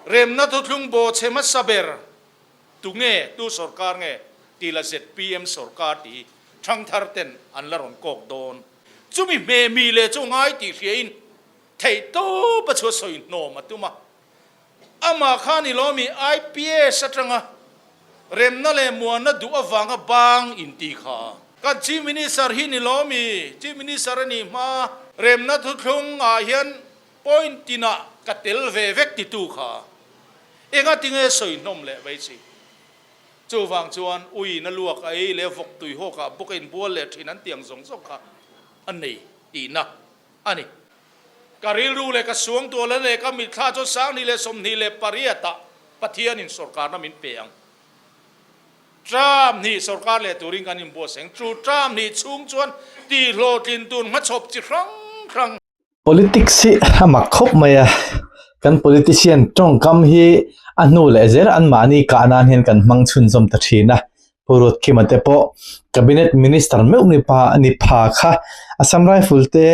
Remna thuthlung bawhchhe hmasa ber tu nge, tu sorkar nge tih la zpm sorkar tih hi thangthar ten an la rawn kawk dawn. Chumi hmeh mi leh chu ngai tih hriain theihtawp a chhuah sawi hnawm a tum a. Amah kha ni lawmi IPS atanga remna leh muanna duh avanga bang inti kha. Kan Chief Minister hi ni lawmi Chief Minister a nih hma. Remna thuthlung ah hian point tinah ka tel ve vek titu kha. Enga tinge sawi hnawm leh mai chi. Chuvang chuan ui na luak a ei leh vawk tui hawk ah bawk a inbual leh thin an tiang zawng zawng kha a nei tihna a ni. Ka rilru leh ka suangtuahna leh ka mitthla chu 2028 ah Pathianin sorkarna min pe ang. Term hnih sorkar leh turin kan inbuatsaih ang. Chu term hnih chhung chuan tihhlawhtlin tur hmachhawp chi hrang hrang. Politics hi a mak khawp mai a, kan politician tawngkam hi a hnu leh zel anmahni kah nan hian kan hmang chhunzawm ta thin a. Pu Ruatkima te pawh Cabinet Minister meuh ni pa ni pha kha Assam Rifle te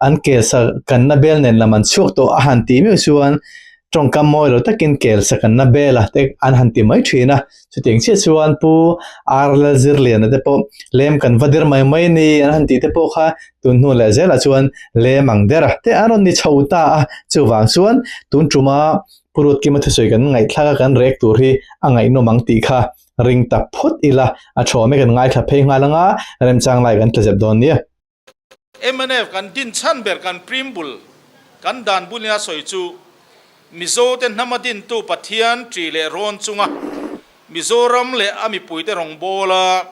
an kel sa kanna bel nen lam an chhuak tawh a han tih meuh chuan tawngkam mawi lo takin kel sa kanna bel a te an han ti mai thin a. Chutiang chiah chuan Pu R Lalzirliana te pawh lem kan va dir mai mai ni an han tih te pawh kha tun hnu leh zelah chuan lem ang der a te an rawn ni chho ta a. Chuvang chuan tun tuma Pu Ruatkima thusawi kan ngaihthlak a kan rek tur hi a ngaihnawm ang tih kha Ring tak phawt ila, a thaw mek an ngaithla phei nghal anga, remchang lai kan tlazep dawn nia. Mnf kan din chhan ber kan preamble kan dan bul nia sawi chu Mizo te hnama dintu Pathian ṭih leh rawn chunga Mizoram leh a mipuite rawngbawla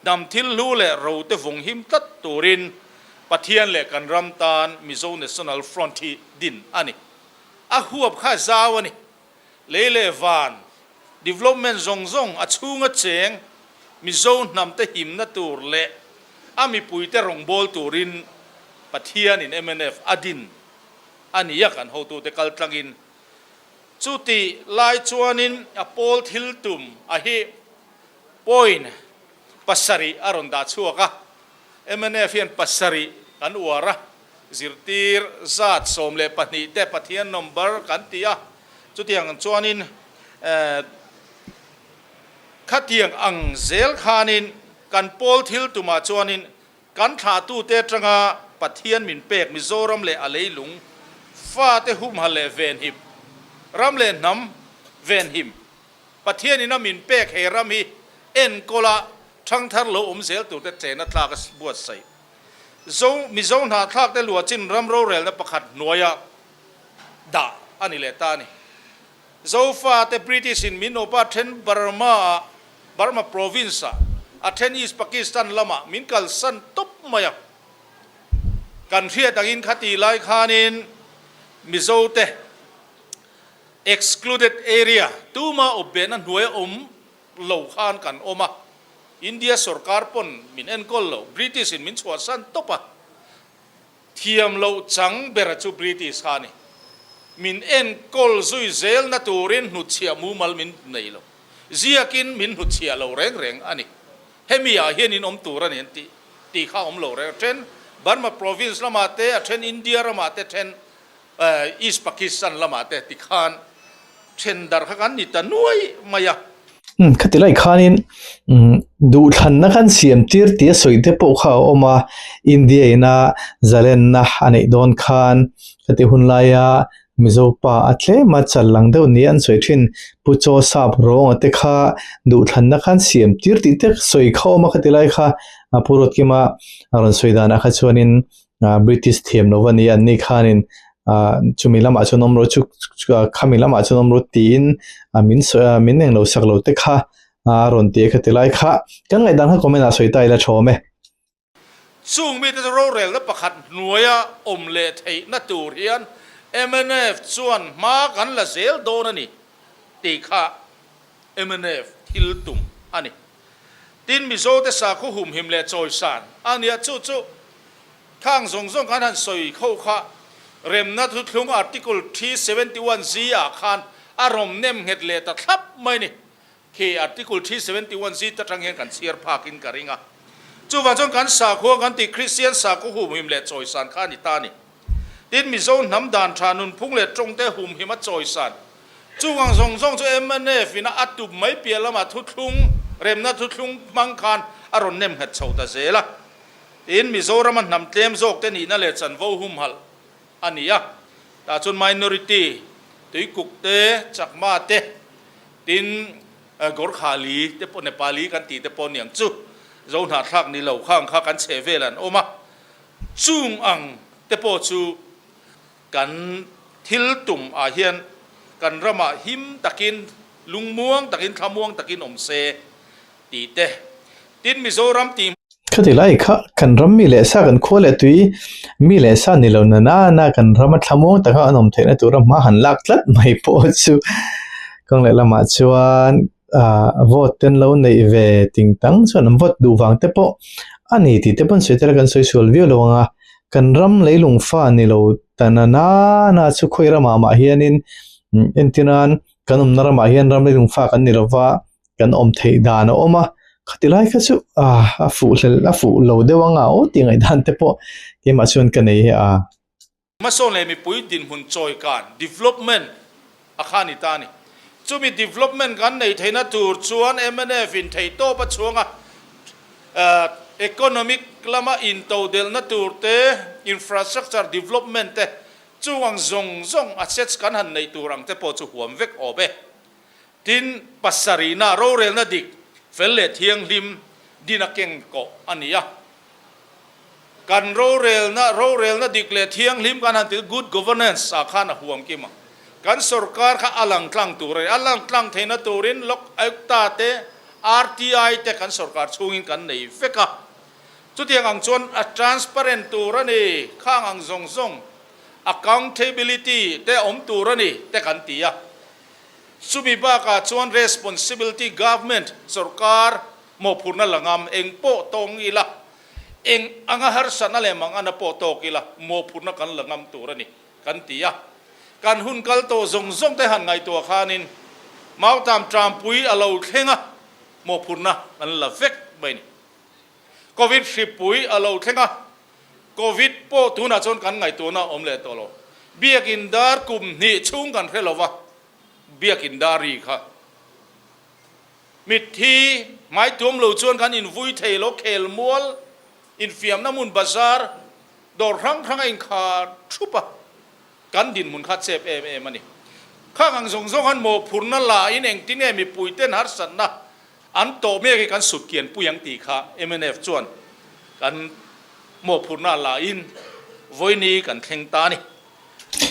hnam thil hlu leh ro te vung him tlat turin Pathian leh kan ram tan Mizo National Front hi din a ni. A huap kha zau a ni. Lei leh van development zawng zawng a chhunga cheng Mizo hnamte himna tur leh a mipuite rawngbâwl turin Pathianin mnf a din a ni a, kan hotute kal tlangin. Chuti lai chuanin a pawl thil tum a hi point pasarih a rawn dah chhuak a, mnf hian pasarih kan uar a, Zirtir zat 12 te Pathian number kan ti a, chutiang chuanin khatiang ang zel khanin kan pawl thil tumah chuanin kan thlahtute atanga Pathian min pek Mizoram leh a leilung fate humhal leh venhim, ram leh hnam venhim Pathianin a min pek he ram hi enkawla thangthar lo awm zel turte chena tlak a buatsaih. Zo, Mizo hnahthlak te luahchin ram rorelna pakhat hnuaia dah a ni leh ta a ni. Zofa te British in min awpa then Burma ah, Burma province ah, a then East Pakistan lamah min kalsan tawp mai a. Kan hriat angin khati lai khanin Mizo te excluded area tuma awpbehna hnuaia awm lo khan kan awm a. India sorkar pawn min enkawl lo, British in min chhuahsan tawp a, thiam loh chang bera chu British kha a ni. Min enkawl zui zelna turin hnutchhiah mumal min nei lo, ziakin min hnutchhiah lo reng reng a ni. Hemi ah hian in awm tur a ni an tih tih kha awm lo reng. A then Burma province lamah te, a then India ramah te, then East Pakistan lamah te tikhan then dar kha kan ni ta nuai mai a. Umm khati lai khanin umm duhthlanna khan siam tir tia sawi te pawh kha a awm a, India ina zalenna a neih dawn khan khati hun laia Mizo pa a tlem a chal lang deuh nia an sawi thin Pu Chaw Sap Rawnga te kha duhthlanna khan siam tir tih te sawi kha a awm a khati lai kha Pu Ruatkima rawn sawi danah kha chuanin ah British thiam lo a ni an ni khanin ah chumi lamah chuan awm rawh chu khami lamah chuan awm rawh tiin ah min sawi a min englo sak lo te kha a rawn ti a kha ti lai kha kan ngaihdan kha comment ah sawi ta ila thawm e. Chung mite chu rorelna pakhat hnuaia awm leh theihna tur hian mnf chuan hma kan la zel dawn a ni tih kha mnf thil tum a ni. Tin, Mizote sakhaw humhim leh chawisan a nia, chu chu khang zawng zawng khan han sawi kho kha remna thuthlung Article 371 Z ah khan a rawm nem nghet leh ta thlap mai ni. Khi Article 371 Z atang hian kan chhiar phak in ka ring a. Chuvang chuan kan sakhua kan tih Kristian sakhaw humhim leh chawisan kha a ni ta a ni. Tin, Mizo hnam dan tha nunphung leh tawngte humhim a chawisan. Chung ang zawng zawng chu mnf in a tum mai piah lamah thuthlung, remna thuthlung hmang khan a rawn nem nghet chho ta zel a. Tin, Mizorama hnam tlem zawk te nihna leh chanvo humhalh a ni a. Tah chuan minority, Tuikuk te, Chakma te, tin Gorkhali te pawh, Nepali kan tih te pawh aniang chu, Zohnahthlak ni lo khang kha kan chheh vel an awm a. Chung ang te pawh chu Kan thil tum ah hian kan ramah him takin, lungmuang takin, thlamuang takin awm se tih te, tin Mizoram tih. Khati lai kha kan ram mi leh sa, kan khua leh tui mi leh sa ni lo na na na kan rama thlamuang taka an awm theihna tura hma han lak tlat mai pawh chu kawng leh lamah chuan ah vote ten lo neih ve ting tang chuan an vote duh vang te pawh a ni tih te pawn sawi tel a kan sawi sual viau lo ang a. Kan ram leilung fa ni lo ta na na na chu khawi ramah mah hianin entirnan kan awmna ramah hian ram leilung fa kan ni lova kan awm theih dan a awm a, khati lai kha chu ah a fuh hlel a fuh lo deuh anga aw tih ngaihdan te pawh keimah chuan ka nei hi a. Hmasawn leh mipui dinhmun chawi kan, development, a kha ni ta a ni. Chumi development kan neih theihna tur chuan mnf in theihtawp a chhuang a, economic lama intodelhna tur te, infrastructure development te, chung ang zawng zawng assets kan han neih tur ang te pawh chu huam vek awm e. Tin, pasarihna rorelna dik, fel leh thianghlim din a keng kawh a ni a. Kan rorelna, rorelna dik leh thianghlim kan han ti, good governance ah khan a huam kim a. Kan sorkar kha a lang tlang tur a ni. A lang tlang theihna turin Lok Ayukta te, RTI te kan sorkar chhungin kan nei vek a. Chutiang ang chuan a transparent tur a ni, khang ang zawng zawng, accountability te awm tur a ni te kan ti a. Chumi bakah chuan responsibility government, sorkar mawhphurhna la ngam eng pawh tawng ila, Eng anga harsatna leh mangana pawh tawk ila, mawhphurhna kan la ngam tur a ni, kan ti a. Kan hun kal tawh zawng zawng te han ngaihtuah khanin Mautam Trampui a lo thleng a, mawhphurhna kan la vek mai a ni. Covid hripui a lo thleng a, Covid pawh tunah chuan kan ngaihtuahna a awm leh tawh lo. Biakin dar kum hnih chhung kan hre lo va, biakin dar ri kha. Mitthi hmaituam lo chuan kan invui thei lo, khel mual, infiamna hmun bazar, dawr hrang hrang a inkhar thup a, kan dinhmun kha chep em em a ni. Khang ang zawng zawng han mawhphurhna la in engtin nge mipuiten harsatna an tawh mek hi kan sut kian pui ang tih kha mnf chuan kan mawhphurhna la in vawiini kan thleng ta a ni.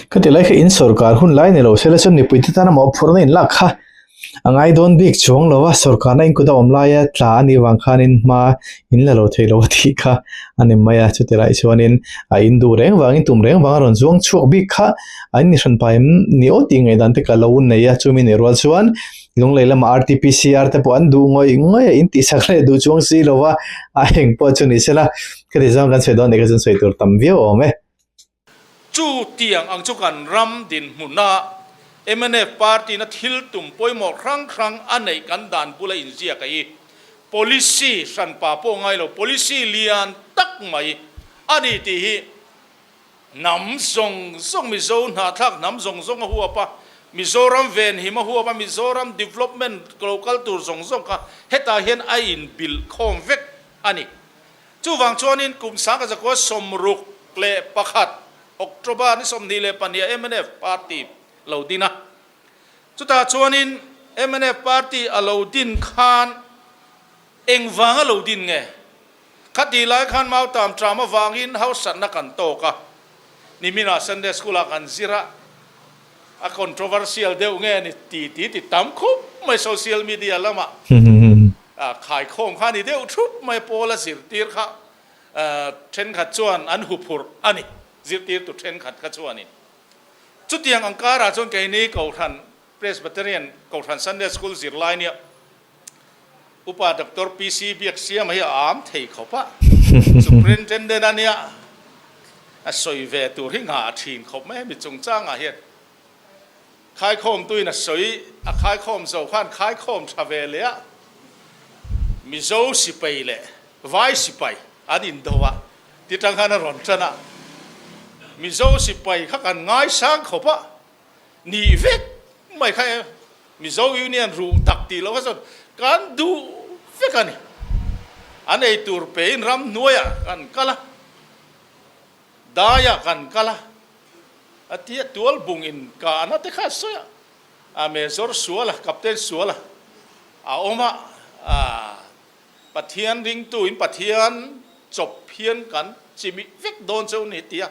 Khati lai kha in sorkar hun lai ni lo se la chuan mipuite tana mawhphurhna in lak kha a ngai dawn bik chuang lo a, sorkarna in kut a awm laia tla a nih vang khanin hma in la lo thei lo a tih kha a ni mai a, chuti lai chuanin a in duh reng vangin tum reng vanga rawn zuang chhuak bik kha an ni hran pai em ni aw tih ngaihdan te ka lo nei a, chumi nih rual chuan Lunglei lama RTPCR te pawh an duh ngawih ngawih a, in tihsak leh duh chuang si lo va, a eng pawh chu ni se la, khati zawng kan sawi dawn nih kha chuan sawi tur tam viau a awm e. Chu tiang ang chu kan ram dinhmuna mnf party-na thil tum pawimawh hrang hrang a neih kan dan bula inziak a hi policy hranpa pawh ngai lo, policy lian tak mai a ni tih hi hnam zawng zawng, Mizo hnahthlak hnam zawng zawng a huap a, Mizoram venhim a huap a, Mizoram development lo kal tur zawng zawng kha hetah hian a inbilh khawm vek a ni. Chuvang chuanin kum 1961 October ni 22 ah mnf party lo din a. Chutah chuanin mnf party a lo din khan engvanga lo din nge? Khatih lai khan Mautam Tram avangin hausatna kan tawk a. Niminah Sunday School ah kan zir a, a controversial deuh nge ni ti ti ti tam khup mai social media lamah. Khaikhawm kha a ni deuh thup mai Paul a zirtir kha thenkhat chuan an huphurh a ni, zirtirtu thenkhat kha chuanin. Chutiang ang karah chuan keini Kohhran Presbyterian Kohhran Sunday School zirlai nia Upa Doctor PC Biaksiama hi a am thei khawp a, Superintendent a nia a sawi ve tur hi nghah thin khawp mai hemi chungchangah hian. Khaikhawmtuin a sawi, a khaikhawm zo khan khaikhawm tha ve leh a, Mizo sipai leh Vai sipai an indo a, ti tang khan a rawn tan a, Mizo sipai kha kan ngaisang khawp a, nih vek mai kha e. Mizo Union ruh tak tih loh kha chuan kan duh vek a ni. An ei tur pein ramhnuaiah kan kal a, daiah kan kal a, a ti a, tual bung in kahna te kha a sawi a, a Major Suala, Captain Suala a awm a, Pathian ringtu in Pathian chawp hian kan chimih vek dawn cheu ni ti a,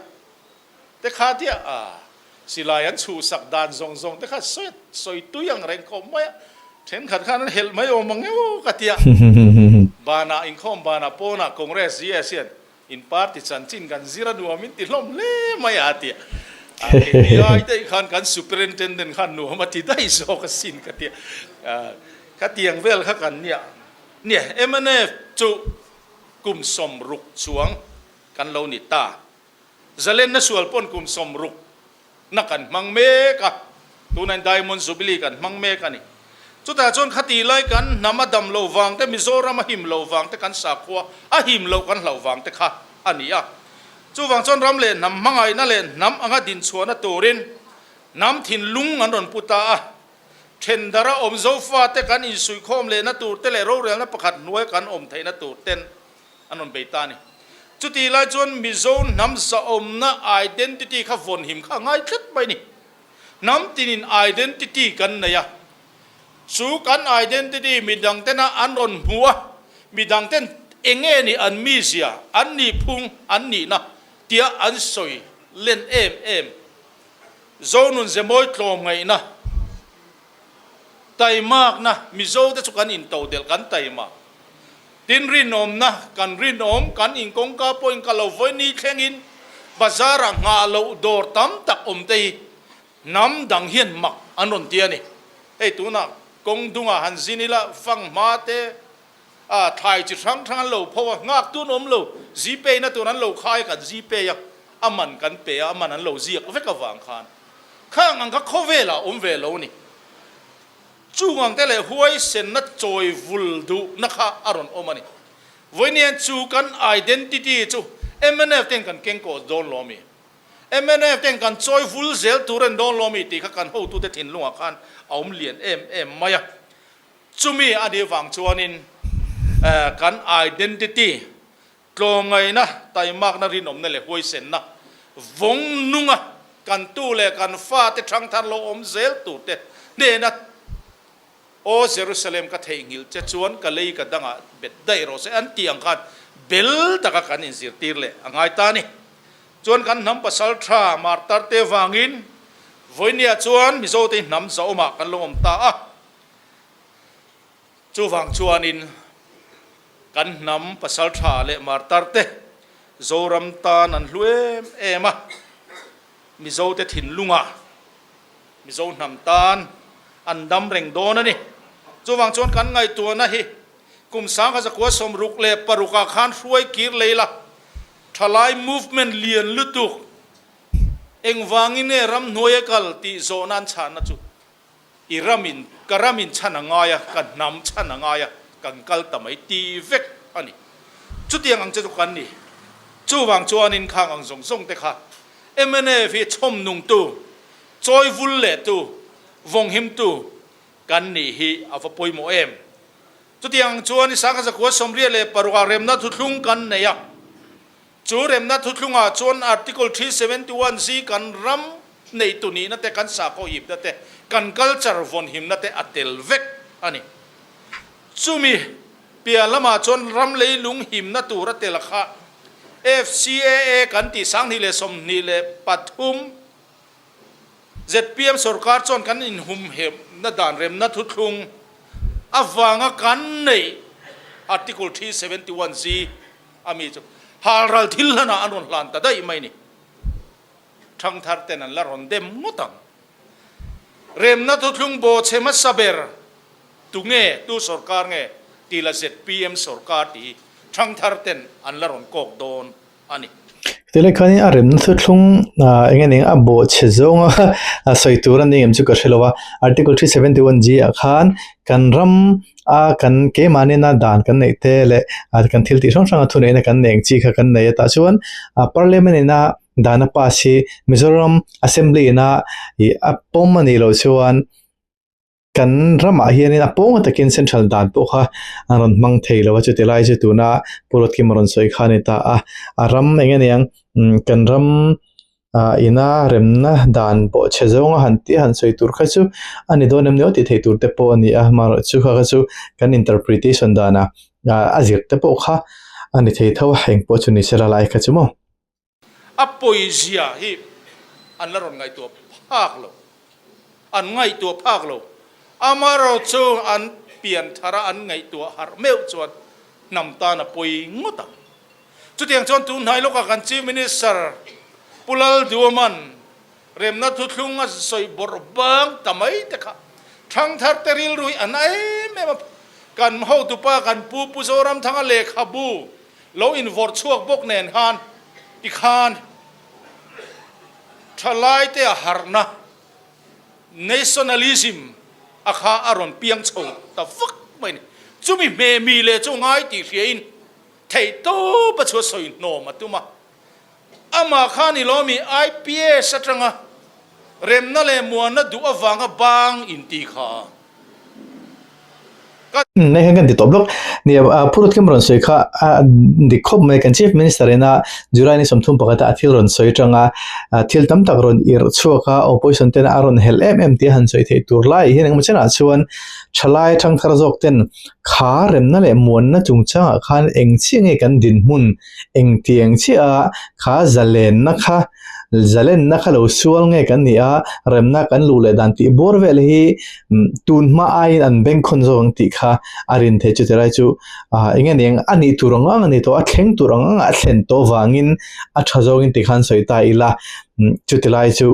te kha tia a silai an chhuhsak dan zawng zawng te kha sawi sawi tui ang reng khawp mai a, thenkhat khan an helh mai awm ang emaw ka tia. Banah inkhawm banah pawnah Congress GS hian in party chanchin kan zir a nuam in ti hlawm hle mai a tia. A kei ai daih khan kan superintendent khan nuam a ti daih zawk asin ka tia. Khatiang vel kha kan nia. Nia mnf chu kum 60 chuang kan lo ni ta. Zalenna sual pawn kum 60 na kan hmang mek a, tunah Diamond Jubilee kan hmang mek a ni. Chutah chuan khati lai kan hnam a dam lo vang te, Mizoram a him lo vang te, kan sakhua a him loh kan hlauh vang te kha a ni a. Chuvang chuan ram leh hnam hmangaihna leh hnam anga dinchhuahna turin hnam thinlung an rawn pu ta a. Thendara awm Zofa te kan insuihkhawm lehna tur te leh rorelna pakhat hnuaia kan awm theihna tur ten an rawn bei ta a ni. Chutih lai chuan Mizo hnam zahawmna identity kha vawnhim kha a ngai tlat mai a ni. Hnam tinin identity kan nei a, chu kan identity midang tena an rawn hmu a, midang ten eng nge ni an mizia, an nihphung, an nihna tia an sawi len em em. Zonun zemawi tlawmngaihna, taimakna, Mizo te chu kan intodelh, kan taima. Tin rinawmna, kan rinawm, kan in kawngka pawhin ka lo vawi ni thlengin bazar ah nghah loh dawr tam tak awm te hi hnam dang hian mak an rawn ti a ni. Hei tunah kawng dungah han zin ila fang hma te ah thlai chi hrang hrang an lo pho a, nghak tun awm lo, Gpay na tur an lo khai a, kan Gpay a, a man kan pe a, a man an lo ziak vek avang khan khang ang kha khawvelah awm ve lo a ni. Chung ang te leh huaisenna chawi vul duhna kha a rawn awm a ni. Vawiin chu kan identity chu mnf ten kan keng kawh dawn lo ami? Mnf ten kan chawi vul zel tur en dawn lo ami tih kha kan hotute thinlungah khan a awm lian em em mai a. Chumi a nih vang chuanin kan identity Tlawmngaihna, taimakna, rinawmna leh huaisenna vawng nunga kan tu leh kan fate thangthar lo awm zel turte hnena Aw Jerusalem ka theihnghilh che chuan ka lei ka dangah bet daih rawh se an tih ang khan bel taka kan inzirtir leh a ngai ta a ni. Chuan kan hnam pasal tha martar te vangin vawinia chuan Mizote hi hnam zahawmah kan lo awm ta a. Chuvang chuanin kan hnam pasaltha leh martarte Zoram tan an hlu em em a, Mizote thinlungah Mizo hnam tan an dam reng dawn a ni. Chuvang chuan kan ngaihtuahna hi kum 1966 ah khan hruai kir lei la, thalai movement lian lutuk engvangin nge ramhnuai a kal tih zawhna an chhahna chu I ramin, ka ramin chhan a ngai a, ka hnam chhan a ngai a, kan kal ta mai ti vek a ni. Chutiang ang che chu kan ni. Chuvang chuanin khang ang zawng zawng te kha mnf hi chhawm nungtu, chawi vul lehtu, vawnghimtu kan nih hi a va pawimawh em. Chutiang ang chuan i 1986 ah remna thuthlung kan nei a. Chu remna thuthlungah chuan Article 371 Z kan ram neitu nihna te, kan sakhaw hipna te, kan culture vawnhimna te a tel vek a ni. Chumi piah lamah chuan ram leilung himna tur a tel kha FCAA kan tih 2023 zpm sorkar chuan kan inhumhemna dan remna thuthlung avanga kan neih Article 371 Z A mi chu halral thil hlanah an rawn hlan ta daih mai ni. Thangthar ten an la rawn dem ngawt ang. Remna thuthlung bawhchhe hmasa ber tu nge, tu sorkar nge tih la zpm sorkar tih hi thangthar ten an la rawn kawk dawn a ni. Tilai khanin a remna thuthlung eng nge ning a bawhchhe zawnga sawi tur a ni em chu ka hre lo a, Article 371 G ah khan kan ram a kan keimahni na dan kan neih te leh kan thil tih hrang hrang a thuneihna kan nei ang chi kha kan nei a tah chuan Parliament ina dan a pass hi Mizoram Assembly ina ih a pawm a nih loh chuan. Kan ramah hianin a pawng takin central dan pawh kha an rawn hmang thei lo a, chuti lai chu tuna Pu Ruatkim a rawn sawi kha a ni ta a. A ram eng nge niang kan ram ah ina remna dan pawh chhe zawnga han tih han sawi tur kha chu a ni dawn em ni aw tih theih tur te pawh a ni a, amaherawhchu kha kha chu kan interpretation danah a zir te pawh kha a ni thei tho a, engpawh chu ni sela lai kha chu maw. A pawizia hi an la rawn ngaihtuah phak lo. An ngaihtuah phak lo. Amaherawhchu an pian thar a an ngaihtuah harh meuh chuan hnam tan a pawi ngawt ang. Chutiang chuan tun hnai lawkah kan Chief Minister Pu Lalduaman remna thuthlung a sawi bawrh bang ta mai te kha thangthar te rilru hi a na em em a. Kan hotupa kan Pu Pu Zoramthanga lehkhabu Lo invawrh chhuak bawk nen khan tikhan thalaite a harhna, nationalism, a kha a rawn piang chho ta vak mai a ni. Chumi hmehmi leh chu ngai tih hriain theihtawp a chu a sawi hnawm a tum a. Amah khan i lawmi IPS atanga remna leh muanna duh avanga bang intih kha. Ka. Nei hian kan ti tawp lawk. Nia, Phurut Kim rawn sawi kha a dik khawp mai. Kan Chief Minister ina July ni 31 a thil rawn sawi tanga thil tam tak rawn irh chhuak a, opposition ten a rawn helh em em tih a han sawi theih tur lai hian engemaw chenah chuan thalai thangthar zawk ten kha remna leh muanna chungchangah khan eng chiah nge kan dinhmun Engtiang chiah a kha zalenna kha zalenna kha lo sual nge kan ni a, remna kan luh leh dan tih bawr vel hi tun hma aiin an bengkhawn zawk ang tih kha a rin theih chu tilai chu eng nge niang a nih tur ang ang a ni tawh a, thleng tur ang ang a thlen tawh vangin a tha zawngin tikhan sawi ta ila chutilai chu.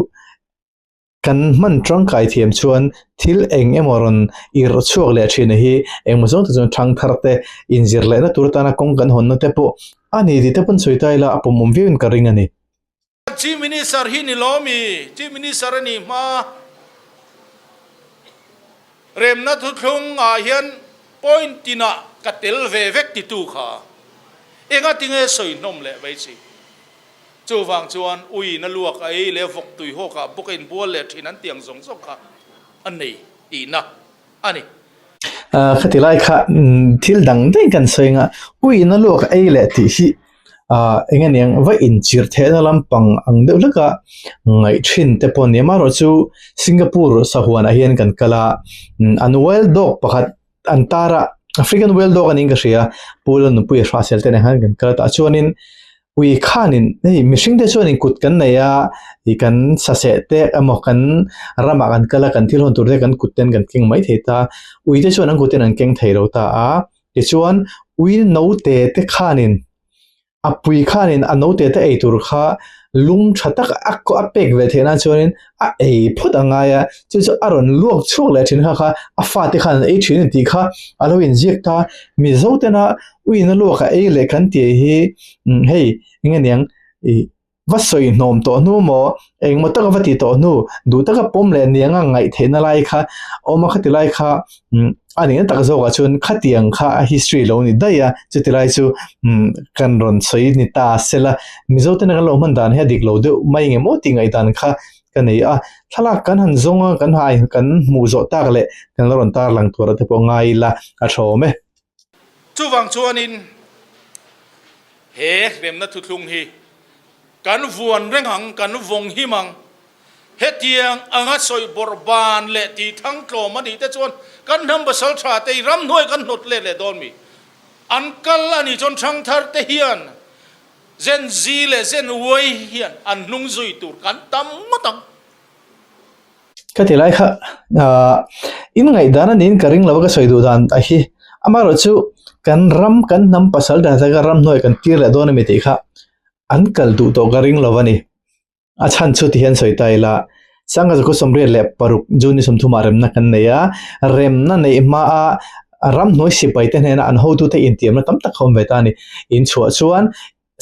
Kan hman tangkai thiam chuan thil eng emaw rawn irh chhuak leh thin hi engmaw zawng te chuan thangthar te inzir lehna tur atana kawng kan hawnna te pawh a ni tih te pawn sawi ta ila a pawmawm viauin ka ring a ni. Chief Minister hi ni lo mi? Chief Minister a nih hma remna thuthlung ah hian point tinah ka tel ve vek titu kha engatinge sawi hnawm leh mai chi? Chuvang chuan uiin a luak a ei leh vawk tui hawkah bawk a inbual leh thin an tiang zawng zawng kha a nei tihna a ni. Khati lai kha thil dang daih kan sawi anga uiin a luak a ei leh tih hi eng nge niang va inchirh theihna lampang ang deuh hleka ngaih thin te pawh a ni. Amaherawhchu Singapore sahuanah hian kan kal a, an wild dog pakhat an tar a, African wild dog a niin ka hria, Pu Lalnunpuia Hrahsel te nen khan kan kal a tah chuanin Ui khanin hei mihring te chuanin kut kan nei a, ih kan saseh te emaw kan ramah kan kal a kan thil hawn tur te kan kut ten kan keng mai thei ta, ui te chuan an kut ten an keng thei lo ta a, tichuan ui note te khanin a pui khanin a note te ei tur kha lung tha tak a a pek ve theih nan chuanin a ei phawt a ngai a, chu chu a rawn luak chhuak leh thin kha kha a fate khan an ei thin a ni tih kha a lo inziak ta, Mizo tena Uiin a luak a ei leh kan tih hi hei eng nge niang ih va sawi hnawm tawh hnu maw engmaw taka va ti tawh hnu duh taka pawm leh niang a ngaih theihna lai kha awm a khati lai kha a nihna tak zawkah chuan khatiang kha a history lo ni daih a chuti lai chu kan rawn sawi ni ta sela Mizo tena kan lo hman dan hi a dik lo deuh mai nge maw tih ngaihdan kha ka nei a thlalak kan han zawng a kan hai kan hmuh zawh tak leh kan la rawn tarlang tur te pawh ngai ila a tha awm e. Chuvang chuanin he hremna thuthlung hi kan vuan reng ang, kan vawng him ang. Hetiang anga sawi bawrh ban leh tih thang tlawm a nih te chuan kan hnam pasal tha te hi ramhnuai kan hnawt let leh dawn mi. An kal a nih chuan thangthar te hian Gen Z leh Gen Y hian an hnung zui tur kan tam ngawt ang. Ka ti lai kha ah in ngaihdan a niin ka ring lo a ka sawi duh dan a hi amaherawhchu kan ram kan hnam pasal dan taka ramhnuai kan tir leh dawn a mi tih kha an kal duh tawh ka ring lo a ni a chhan chu ti hian sawi ta ila sangha zakhaw 86 June ni 30 ah remna kan nei a remna neih hma a ramhnuai sipai te hnena an hotute intiamna tam tak a awm ve ta a ni inchhuah chuan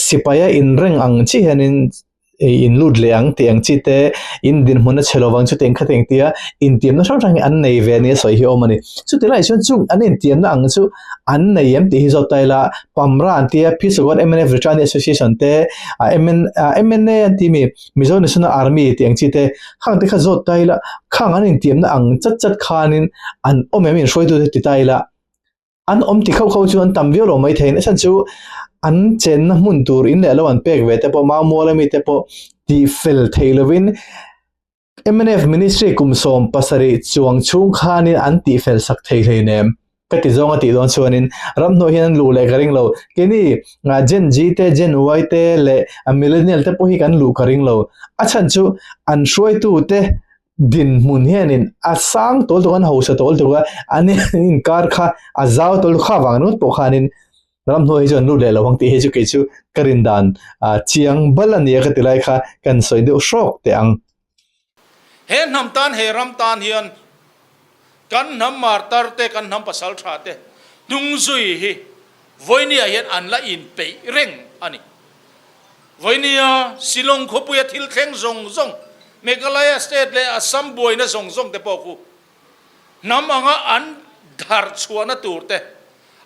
sipaia inreng ang chi hianin. in lut leh ang tih ang chi te, in dinhmun a chhe lovang chu teng kha teng tia intiamna hrang hrang hi an nei ve nia sawi hi a awm a ni. Chuti laiah chuan chung an intiamna ang chu an nei em tih hi zawt ta ila, Pamra an tia Phi-Sakuan mnf Returning Association te, MN MNA an ti mi Mizo National Army tih ang chi te khang te kha zawt ta ila, khang an intiamna ang chat chat khanin an awm em inhruaitute ti ta ila, An awm ti khauh khauh chu an tam viau lo mai thei. Nasa chu an chenna hmun tur in leh lo an pek ve te pawh Maumawl ami te pawh tih fel thei lovin mnf Ministry kum 70 chuang chhung khanin an tih fel sak thei hleinem ka ti zawng a tih dawn chuanin ramhnuai hian an luh leh ka ring lo. Keini Gen Z te, Gen Y te leh Millennial te pawh hi kan luh ka ring lo. A chhan chu an hruaitu te dinhmun hianin a sang tawl tuk a, an hausa tawl tuk a, an inkar kha a zau tawl tuk kha vang ringawt pawh khanin ramhnuai hi chu an lut leh lo ang tih hi chu kei chu ka rin dan chiang bal a nia ka ti lai kha kan sawi deuh hrawk teh ang. He hnam tan he ram tan hian kan hnam martar te kan hnam pasal tha te hnungzui hi vawinia hian an la inpeih reng a ni. Vawinia Shillong khawpuia thil thleng zawng zawng, Meghalaya state leh Assam buaina zawng zawng te pawh khu hnam anga an harh chhuahna tur te,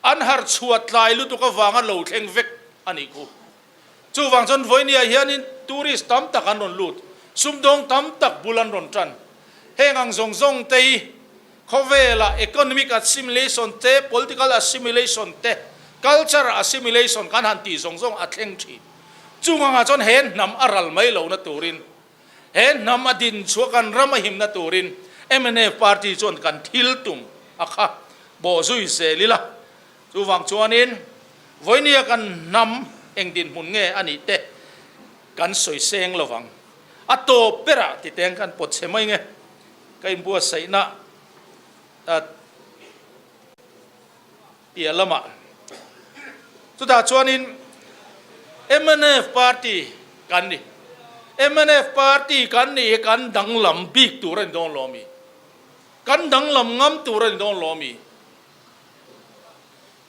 an harh chhuah tlai lutuk avanga lo thleng vek a nih khu. Chuvang chuan Vawinia hianin tourist tam tak an rawn lut, sumdawng tam tak bul an rawn tan. Heng ang zawng zawng te hi Khawvela economic assimilation te, political assimilation te, culture assimilation kan han tih zawng zawng a thleng thin. Chung angah chuan he hnam a ral mai lohna turin, he hnam a din chhuah kan ram a himna turin mnf party chuan kan thil tum a kha bawh zui zel ila. Chuvang chuanin vawinia kan hnam eng dinhmun nge a nih te kan sawi seng lovang. A tawp berah titeng kan pawt chhe mai nge. Ka inbuatsaihna piah lamah chutah chuanin mnf party kan ni. Mnf party kan nih hi kan danglam bik tur a ni dawn lo ami? Kan danglam ngam tur a ni dawn lo ami?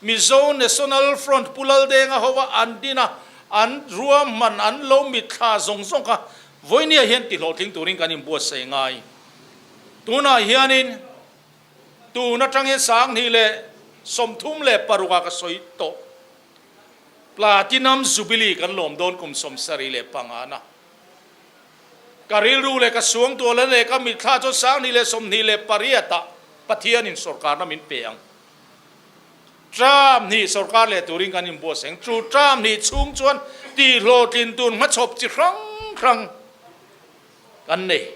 Mizo National Front Pu Laldenga hova an din a, an ruahman an lo mitthla zawng zawng kha vawinia hian tihlawhtling turin kan inbuatsaih ngai. Tunah hianin tun atangin 2036 ah ka sawi tawh. Platinum Jubilee kan lawm dawn kum 75 na. Ka rilru leh ka suangtuahna leh ka mitthla chu 2028 ah Pathianin sawrkarna min pe ang. Term hnih sawrkar leh turin kan inbuatsaih ang. Chu term hnih chhung chuan tihhlawhtlin tur hmachhawp chi hrang hrang kan nei.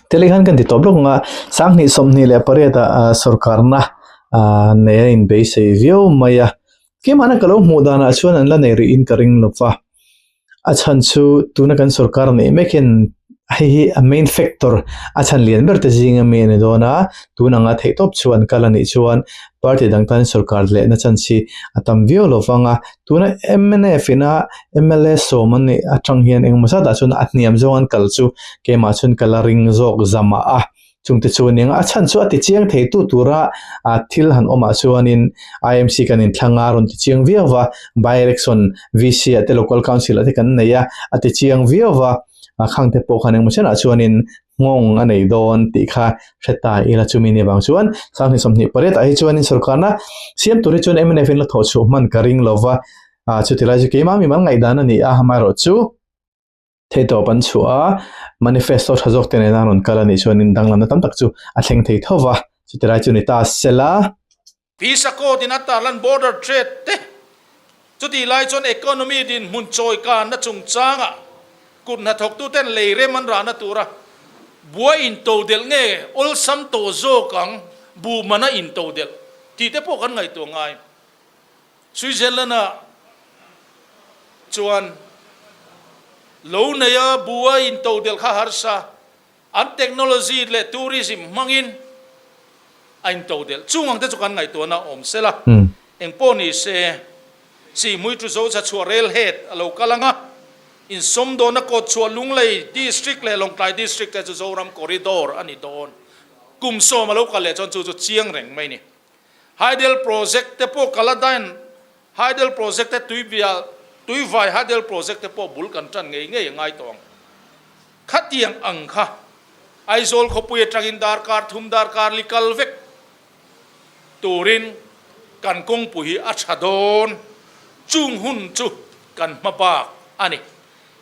Tele khan kan ti tawp lawk ang a, 2028 ah sawrkarna nei a inbeisei viau mai a. Keimahna ka lo hmuh danah chuan an la nei rih in ka ring lo va. A chhan chu tuna kan sorkar neih mek hian hei hi a main factor a chhan lian ber te zing ami a ni dawn a, tun anga theihtawp chu an kal a nih chuan party dang tan sorkar lehna chance hi a tam viau lo vang a, tuna mnf ina mla sawm an nih atang hian engemaw zat ah chuan a hniam zawng an kal chu keimah chuan ka la ring zawk zamah a. Chungte chu nia a chhan chu a ti chiang thei tu tura thil han awmah chuanin IMC kan inthlang a rawn ti chiang viau va, by election VC ah te local council ah te kan nei a, a ti chiang viau va, khangte pawh khan engemaw chenah chuanin nghawng a nei dawn tih kha hre ta ila chumi ni avang chuan 2028 ah hi chuanin sorkarna siam tur hi chuan mnf in la thawh chhuah hman ka ring lo va, chutilai chu keimah mimal ngaihdan a ni a, amaherawhchu. Theihtawp an chhuah a, manifesto tha zawk te nena rawn kal a nih chuanin danglamna tam tak chu a thleng thei tho va, chuti lai chu ni ta sela. Visa code in a tarlan border trade te chutih lai chuan economy dinhmun chawikanna chungchangah kut hnathawktuten lei rem an rahna tura buai intodelh nge awlsam tawh zawk ang buhmana intodelh tih te pawh kan ngaihtuah ngai. Switzerland-ah chuan lo neia bua intodelh kha harsa, an technology leh tourism hmangin a intodelh. Chung ang te chu kan ngaihtuahna a awm sela, engpawh ni se, Sihhmui tu Zocha chhuah rail head a lo kal ang a, insawmdawhna kawt chhuah Lunglei District leh Lawngtlai District te chu Zoram Corridor a ni dawn. Kum sawm a lo kal leh chuan chu chu chiang reng mai a ni. Hydel Project te pawh Kaladan Hydel Project te tuibial Tuivai Hydel Project te pawh bul kan tan ngei ngei a ngai tawh ang. Khatiang ang kha Aizawl khawpui atangin darkar thum darkar li kal vek turin kan kawngpui hi a tha dawn. Chung hun chu kan hma bak a ni.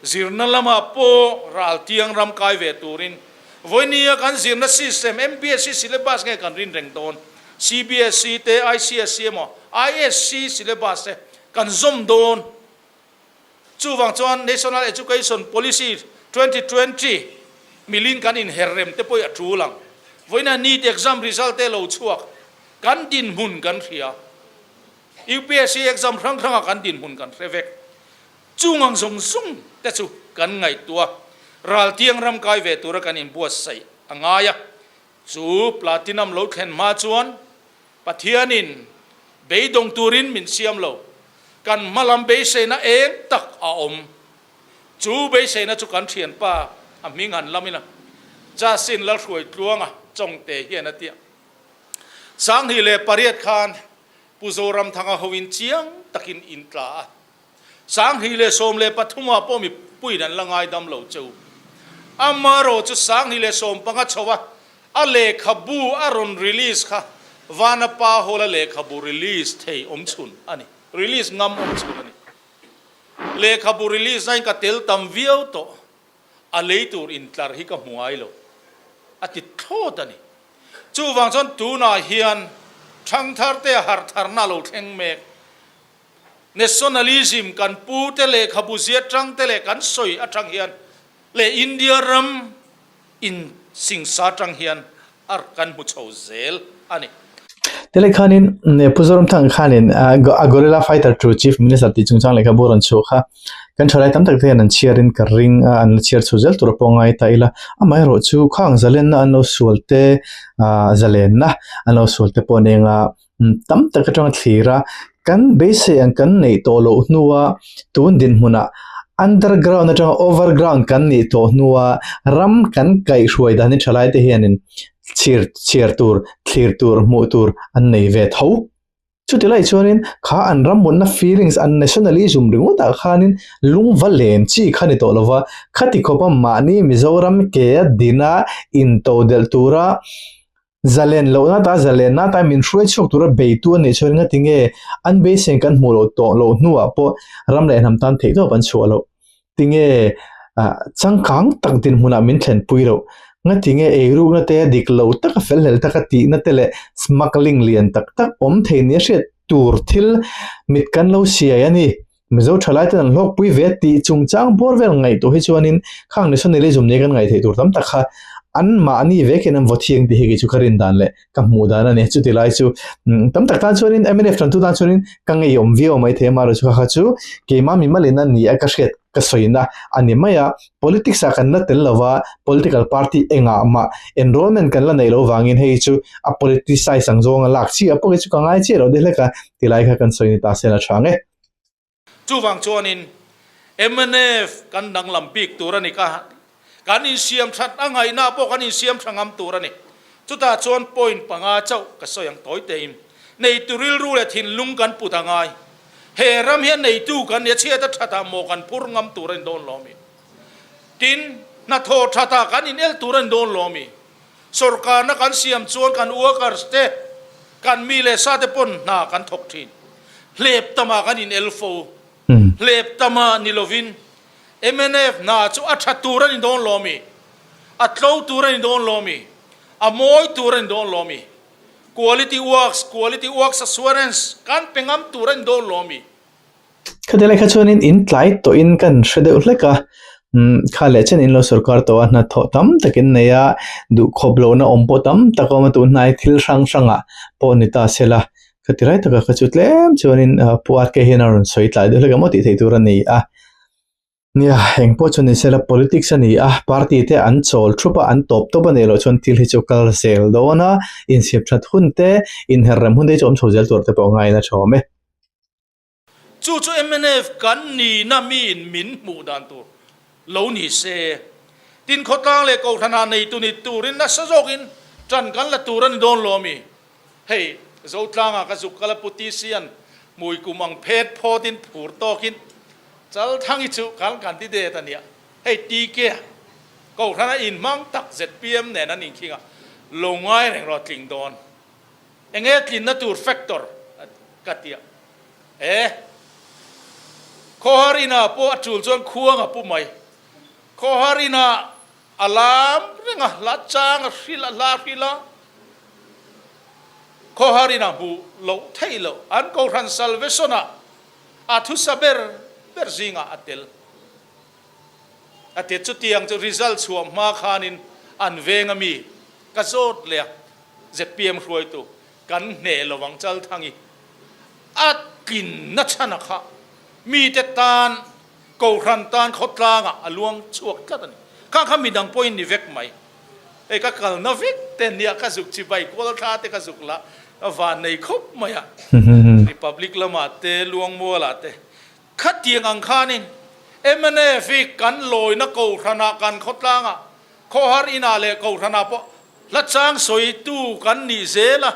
Zirna lamah pawh raltiang ram kai ve turin vawinia kan zirna system MBSE syllabus nge kan rin reng dawn? CBSE te, ICSE emaw ISC syllabus te kan zawm dawn. Chuvang chuan National Education Policy 2020 milin kan inher rem te pawh hi a tul ang. Vawiina NEET exam result te lo chhuak kan dinhmun kan hria. UPSC exam hrang hrangah kan dinhmun kan hre vek. Chung ang zawng zawng te chu kan ngaihtuah raltiang ram kai ve tura kan inbuatsaih a ngai a, chu Platinum lo thlen hma chuan Pathianin beidawng turin min siam lo, kan hma lam beiseina eng tak a awm. Chu beiseina chu kan thianpa a hming han lam ila, Justin Lalhruaitluanga Chawngte hian a tia. 2008 khan Pu Zoramthanga hoin chiang takin in tla a. 2013 ah pawh mipuiin an la ngaidam lo che u. Amaherawh chu 2015 chho a, a lehkhabu a rawn release kha Vanapa Hall a lehkhabu release thei awm chhun a ni, release ngam awm chhun a ni. Lehkhabu release nain ka tel tam viau tawh, a lei tur intlar hi ka hmu ngai lo, a ti thlawt a ni. Chuvang chuan tunah hian thangthar te harhtharna a lo thleng mek. Nationalism kan pu te lehkhabu zia tang te leh kan sawi atang hian leh India ram in singsa tang hian a kan hmu chho zel a ni. Tilai khanin Pu Zoramthanga khanin a Gorilla Fighter to Chief Minister tih chungchang lehkhabu a rawn chhuah kha kan thalai tam tak te hian an chhiarin ka ring a, an la chhiar chho zel tur a pawh ngai ta ila. Amaherawhchu khang zalenna an lo sual te, zalenna an lo sual te pawh a neng a, tam tak atanga thlir a, kan beisei ang kan neih tawh loh hnua tun dinhmunah underground atanga overground kan nih tawh hnua ram kan kaihhruai dan hi thalai te hianin chhir chhiar tur thlir tur hmuh tur an nei ve tho. Chuti lai chuanin kha an ram mutna feelings an nationalism ringawtah khanin lungva len chi kha ni tawh lova, khati khawpa mahni Mizoram ke a dina intodelh tura Zalen lohna ta zalenna ta min hruai chhuak tura beitu a nih chuan engati nge an beisei kan hmuh loh tawh loh hnuah pawh ram leh hnam tan theih tawp an chhuah loh? Tinge changkang tak dinhmunah min thlenpui loh? Ngati nge eirukna te dik lo taka felhlel taka tihna te leh smuggling lian tak tak awm thei nia hriat tur thil mit kan lo siai a ni. Mizo thalai ten an hlawkpui ve tih chungchang bawr vel ngaihtuah hi chuanin khang nationalism nia kan ngaihtheih tur tam tak kha anmahni vekin an vaw thiang tih hi kei chu ka rin dan leh ka hmuh dan a ni. Chuti lai chu tam tak tan chuanin mnf tantu tan chuanin ka ngeiawm viau mai thei a, amaherawhchu chu kha kha chu keimah mimalin a ni a ka hriat ka sawina a ni mai a. Politics ah kan la tel lo va, political party engah mah enrollment kan la neih loh vangin hei chu a politicize ang zawnga lak chiah pawh hi chu ka ngai chiah lo deuh hlek a, tilai kha kan sawi ni ta se la tha ang e. Chuvang chuanin mnf kan danglam bik tur a ni ka, kan insiam that a ngaihna pawh kan insiam tha ngam tur a ni. Chutah chuan point panga chauh ka sawi ang tawi tein neitu rilru leh thinlung kan put a ngai. He ram hian neitu kan nia chhiat a thatah maw kan phur ngam tur a ni dawn lo mi? Tin, hnathawh thatah kan inel tur a ni dawn lo mi? Sorkarna kan siam chuan kan workers te, kan mi leh sa te pawn hna kan thawk thin. Hlep tama kan in el fo. Hlep tama ni lovin mnf hna chu a tha tur a ni dawn lo mi? A tlo tur a ni dawn lo mi? A mawi tur a ni dawn lo mi? Quality works, quality works assurance kan pe ngam tur a ni dawn lo mi? Khati lai kha chuanin in tlai tawhin kan hre deuh hlek a, umm kha leh chen in lo sorkar tawh a, hnathawh tam tak in nei a, duhkhawp lohna awm pawh tam tak a awm a, tunhnai thil hrang hrangah pawh ni ta se la, khati lai takah kha chu tlem chuanin Pu RK hian a rawn sawi tlai deuh hlek a maw tih theih tur a ni a. Nia, eng pawh chu ni se la politics a ni a, party te an chawl thup a, an tawp tawp a nih loh chuan thil hi chu kal zel dawn a, insiam that hun te, inher rem hun te hi chu awm chho zel tur te pawh ngaiin a tha awm e. Chu chu mnf kan nihna miin min hmuh dan tur lo ni se, tin khawtlang leh kohhran ah neitu ni turin nasa zawkin tan kan la tur a ni dawn lo ami? Hei, Zotlangah ka zuk kal a pu TC-a'n hmui kum ang phet phawtin phur tawkin. Chalthangi chu kan candidate a nia, hei TK a Kohhran a inhmang tak zpm nen an inkhing a, lo ngai reng rawh tling dawn. Enge tlinna tur factor ka tia. E. Khawhar inah pawh a tul chuan khuang a pu mai. Khawhar inah a lam reng a, hla chang a hril a, hla hril a. Khawhar inah hmuh loh theih loh an Kohhran Salvation ah a thusa ber ber zingah a tel. A ti chutiang chu result chhuah hma khanin an veng a mi ka zawt leh a, zpm hruaitu kan hneh lo ang Chalthangi a tlinna chhan a kha mite tan Kohhran tan khawtlangah a luang chhuak tlat a ni. Khang kha midang pawhin ni vek mai. Hei ka kalna vek te nia ka zuk chibai kual thla te ka zuk la ka van nei khawp mai a. Republic lamah te Luangmualah te khatiang ang khanin mnf hi kan lawina Kohhranah kan khawtlangah khawhar inah leh Kohhranah pawh hla chang sawitu kan nih zel a.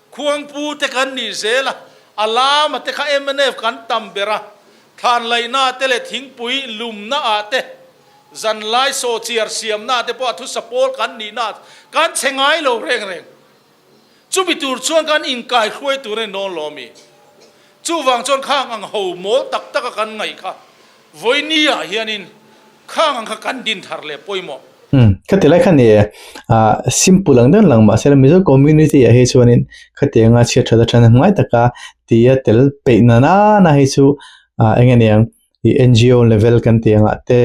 Khuangpu te kan nih zel a, a lama te kha mnf kan tam ber a, thlan laihna te leh thingpui lumna ah te, zanlai sawhchiar siamna te pawh a thusa pawl kan nihna ah kan chhe ngai lo reng reng. Chumi tur chuan kan inkai hruai tur a ni dawn lo ami? Chuvang chuan khang ang ho mawl tak taka kan ngaih kha vawiini ah hianin khang ang kha kan din thar leh pawimawh. Umm khati lai kha ni e, ah simple ang deuh lang mahse Mizo community ah hi chuanin khatianga chhiat that atana hnuai taka tia tel peih na nana hi chu ah eng nge niang ih NGO level kan tih angah te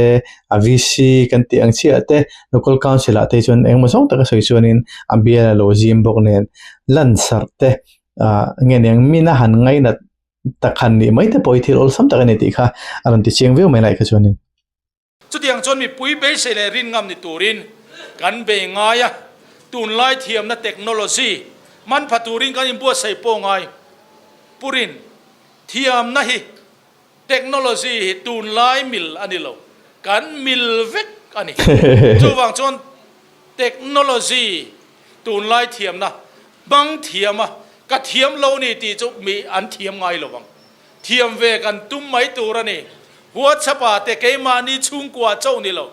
a VC kan tih ang chiah te local council ah te hi chuan engemaw zawng taka sawi chuanin a bial a lo zim bawk nen lansarh te ah eng nge niang mina han ngainat tak han nih mai te pawh hi thil awlsam tak a ni tih kha a rawn ti chiang viau mai lai kha chuanin. Chutiang chuan mipui beisei leh rin ngam ni turin kan bei ngai a, tunlai thiamna technology man pha turin kan inbuatsaih pawh ngai. Purin thiamna hi technology hi tunlai mil a ni lo, kan mil vek a ni. Chuvang chuan technology tunlai thiamna hmang thiam a, ka thiam lo ni tih chu mi an thiam ngai lo vang. Thiam ve kan tum mai tur a ni. WhatsApp-ah te keimahni chhungkua chauh ni lo.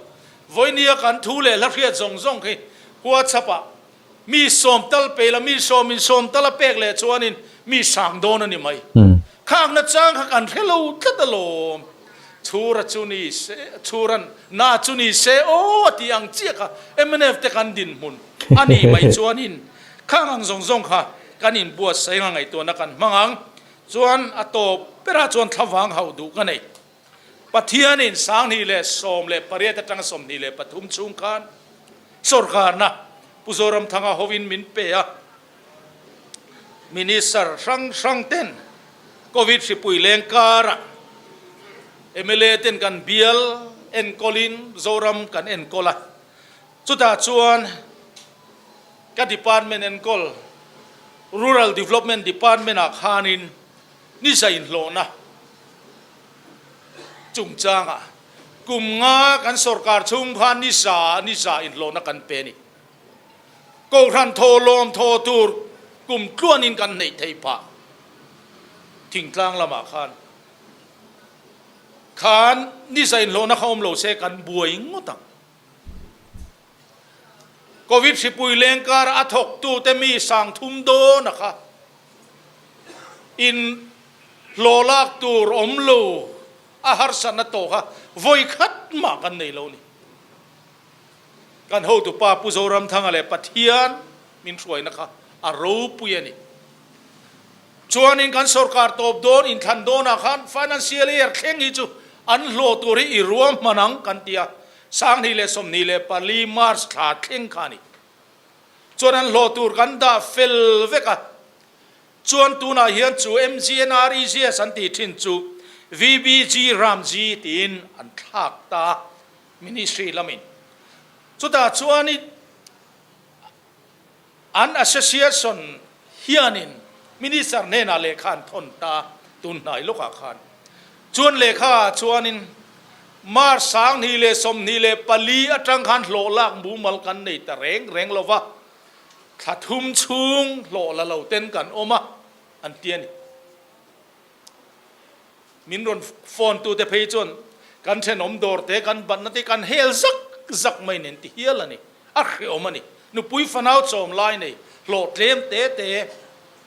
Vawinia kan thu leh hla hriat zawng zawng khi WhatsApp-ah mi sawm tal pe la, mi sawmin sawm tal a pek leh chuanin mi sang dawn a ni mai. Khakna chang kha kan hre lo tlat alawm. Chhura chu ni se, chhuran na chu ni se aw a tih ang chiah kha mnf te kan dinhmun a nih mai chuanin khang ang zawng zawng kha kan inbuatsaih anga ngaihtuahna kan hmang ang. Chuan a tawp berah chuan thlavang hauh duh ka nei. Pathianin 2018 atanga 23 chhung khan sawrkarna Pu Zoramthanga hovin min pe a, Minister hrang hrang ten Covid hripui leng karah mla ten kan bial enkawlin Zoram kan enkawl a, chutah chuan Ka department enkawl Rural Development Department ah khanin ni za inhlawhna chungchangah kum nga kan sorkar chhung khan ni za ni za inhlawhna kan pe a ni. Kohhran thaw lawm thaw tur kum tluanin kan neih theih phah thingtlang lamah khan khan ni za inhlawhna kha awm lo se kan buai ngawt ang. Covid hripui leng kara a thawktute mi sangthum dawn a kha in hlawh lak tur awm lo a harsatna tawh kha vawi khat mah kan nei lo ni. Kan hotupa Pu Zoramthanga leh Pathian min hruaina kha a ropui a ni. Chuanin kan sorkar tawp dawn inthlan dawnah khan financial year thleng hi chu an hlawh tur hi i ruahman ang kan ti a, 2024 March thla thleng kha a ni. Chuan an hlawh tur kan dah fel vek a, chuan tunah hian chu MGNREGS an tih thin chu VBG Ramji tiin an thlak ta a, Ministry lamin. Chutah chuan i. An association hianin Minister hnenah lehkha an thawn ta tun hnai lawkah khan. Chuan lehkha ah chuanin March 2024 atang khan hlawh lak mumal kan nei ta reng reng lo va, thla thum chhung hlawh la lo ten kan awm a, an ti a ni. Min rawn phone tute phei chuan kan thenawm dawr te kan batna te kan hel zak zak mai nen ti hial a ni. A hreawm a ni. Nupui fanau chawm lai nei hlawh tlem te te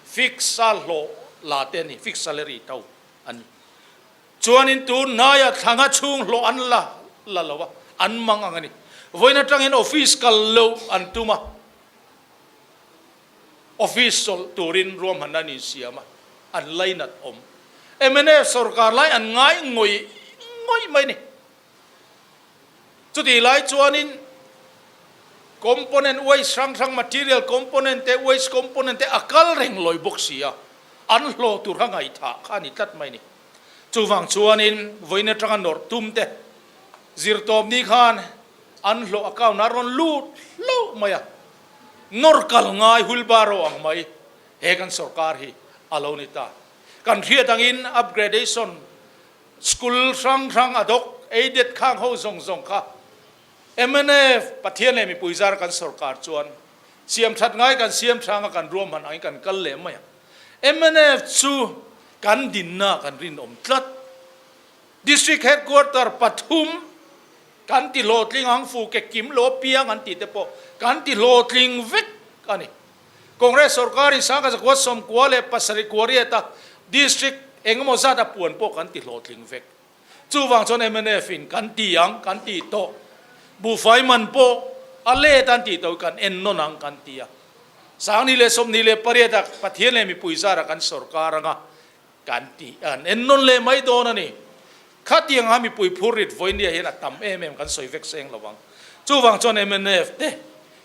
fix a hlawh la te a ni, fix salary tho a ni. Chuanin tun hnaia thlanga chhung hlawh an la la lo a, an mang ang a ni. Vawiin atangin office kal loh an tum a, office chawlh turin ruahmanna an insiam a, an lainat awm. Mnf sorkar lai an ngai ngawih ngawih mai a ni. Chutih lai chuanin component waste hrang hrang, material component te, waste component te a kal reng lawi bawk si a, an hlawh tur kha ngaihthah kha a ni tlat mai a ni. Chuvang chuanin vawiin atanga nawrh tum te zirtawp ni khan an hlawh account ah rawn lut hlauh mai a, nawr kal ngai wheelbarrow ang mai he kan sorkar hi a lo ni ta. Kan hriat angin upgradation School hrang hrang a dawk aided khang ho zawng zawng kha mnf Pathian leh mipui zar kan sorkar chuan siam that ngai kan siam hrang a kan ruahman angin kan kal leh mai ang. Mnf chu kan dinna kan rinawm tlat. District headquarter pathum kan ti hlawhtling ang fu ke kim lo piang an tih te pawh kan ti hlawhtling vek a ni. Congress sorkarin Sangkazakua 97 riata District engemaw zat a puan pawh kan ti hlawhtling vek. Chuvang chuan mnf in kan ti ang kan ti tawh. Buhfai man pawh a let an tih tawh kan en nawn ang kan ti a. 2028 ah Pathian leh mipui zara kan sorkar anga kan ti an en nawn leh mai dawn a ni. Khatiang a mipui phur rit vawinia hian a tam em em kan sawi vek seng lo ang. Chuvang chuan mnf te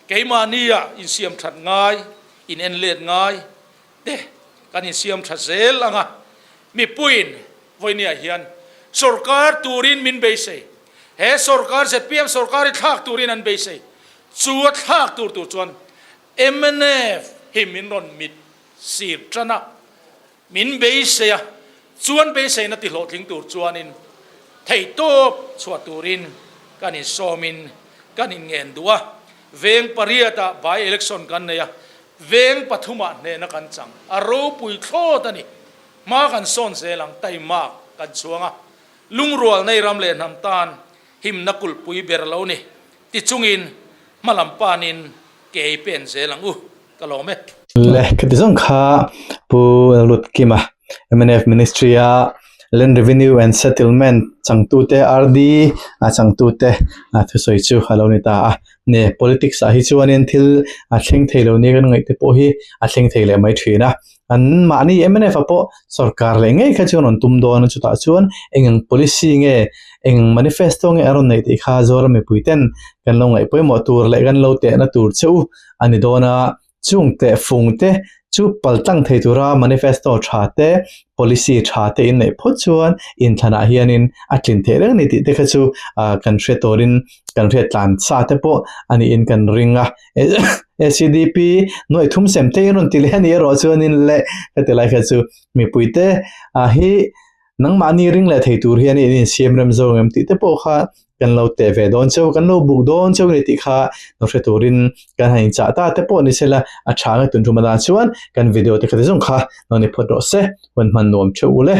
keimahnia insiam that ngai, in en let ngai te kan insiam tha zel ang a. Mipuiin vawinia hian sorkar turin min beisei. He sorkar zpm sorkar hi thlak turin an beisei. Chu a thlak tur tur chuan mnf hi min rawn mit sir tan a. Min beisei a, chuan beiseina ti hlawhtling tur chuanin theihtawp chhuah turin kan insawmin kan inngen duh a. Veng pariatah by election kan nei a, veng pathumah hnehna kan chang. A ropui thlawt a ni. Hma kan sawn zel ang, taimak kan chhuang a. Lungrual nei ram leh hnam tan himna kulhpui ber lo ni. Tichungin hmalam panin ke i pen zel ang u. Ka lawm e. Le khati zawng kha Pu Lutkima mnf Ministry a Land Revenue and Settlement changtute RD a changtute a thusawi chu a lo ni ta a. Ne politics ah hi chuanin thil a thleng thei lo nia kan ngaih te pawh hi a thleng thei leh mai thin a. An mahni mnf ah pawh sorkar leh ngei kha chuan rawn tum dawn a chutah chuan eng ang policy nge eng manifesto nge a rawn neih tih kha Zoram mipui ten kan lo ngaih pawimawh tur leh kan lo tehna tur che u a ni dawn a, chung teh fung te chu paltlang thei tura manifesto tha te, policy tha te in neih phawt chuan inthlanah hianin a tlin theih reng a ni tih te kha chu kan hre turin kan hriat tlan sa te pawh a niin kan ring a. ACDP nuaih thum sem te in rawn ti leh a nih erawh chuanin leh heti lai kha chu mipuite hi Nangmahni ring leh thei tur hian in insiam rem zawng em tih te pawh kha kan lo teh ve dawn cheu, kan lo buk dawn cheu a ni tih kha lo hre turin kan han inchah ta te pawh ni sela a tha nge tun tum atan chuan kan video te kha ti zawng kha lo ni phawt rawh se, hun hman nuam theuh u le.